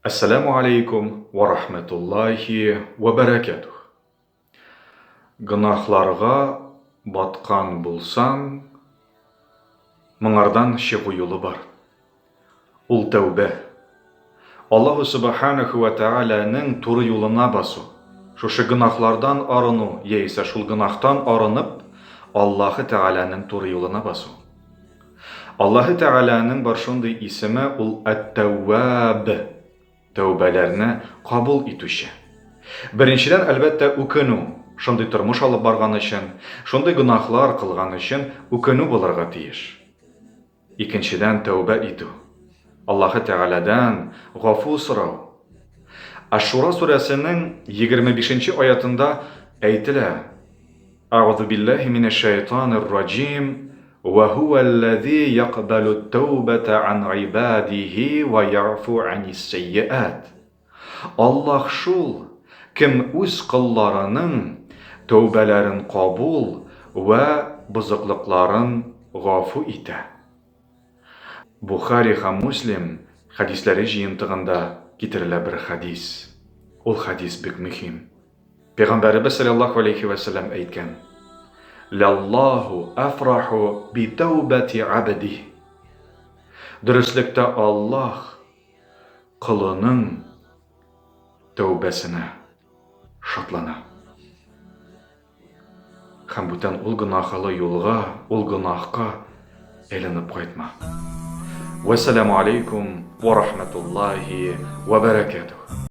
Әссәләмү алейкум вә рахмәтуллаһи вә бәрәкәтүһ. Гөнаһларга баткан булсаң, моңардан чыгу юлы бар. Ул тәүбә. Аллаһу Сүбхәнәһү вә Тәгаләнең туры юлына басу, шушы гөнаһлардан арыну яисә шул гөнаһтан арынып, Аллаһы Тәгаләнең туры юлына басу. Аллаһы Тәгаләнең бар шундый исеме, ул Әт-Тәүвәб, тәүбәләрне кабул итүче. Беренчедән, әлбәттә, үкенү, шундый тормыш алып барган өчен, шундый гөнаһлар кылган өчен үкенү булырга тиеш. Икенчедән, тәүбә итү, Аллаһы Тәгаләдән гафу сорау. Әш-Шура сүрәсенең 25 нче аятында әйтелә, Әгъузу биллаһи минәш-шәйтанир раҗим, Вә һүвәлләзи якъбәлүт-тәүбәтә ан гыйбадиһи вә ягъфу анис-сәййиат. Аллаһ шул, кем үз колларының тәүбәләрен кабул вә бозыклыкларын гафу итә. Бухари һәм Муслим хәдисләре җыентыгында китерелә бер хәдис. Ул хәдис бик мөһим. Пәйгамбәребез салләллаһу галәйһи вә сәлләм әйткән, Ләллаһу әфраху би тәүбәти абдиһ. Дөреслектә Аллаһ колының тәүбәсенә шатлана. Һәм бүтән ул гөнаһлы юлга, ул гөнаһка әйләнеп кайтма. Вәссәламү алейкум вә рахмәтуллаһи вә бәрәкәтүһ.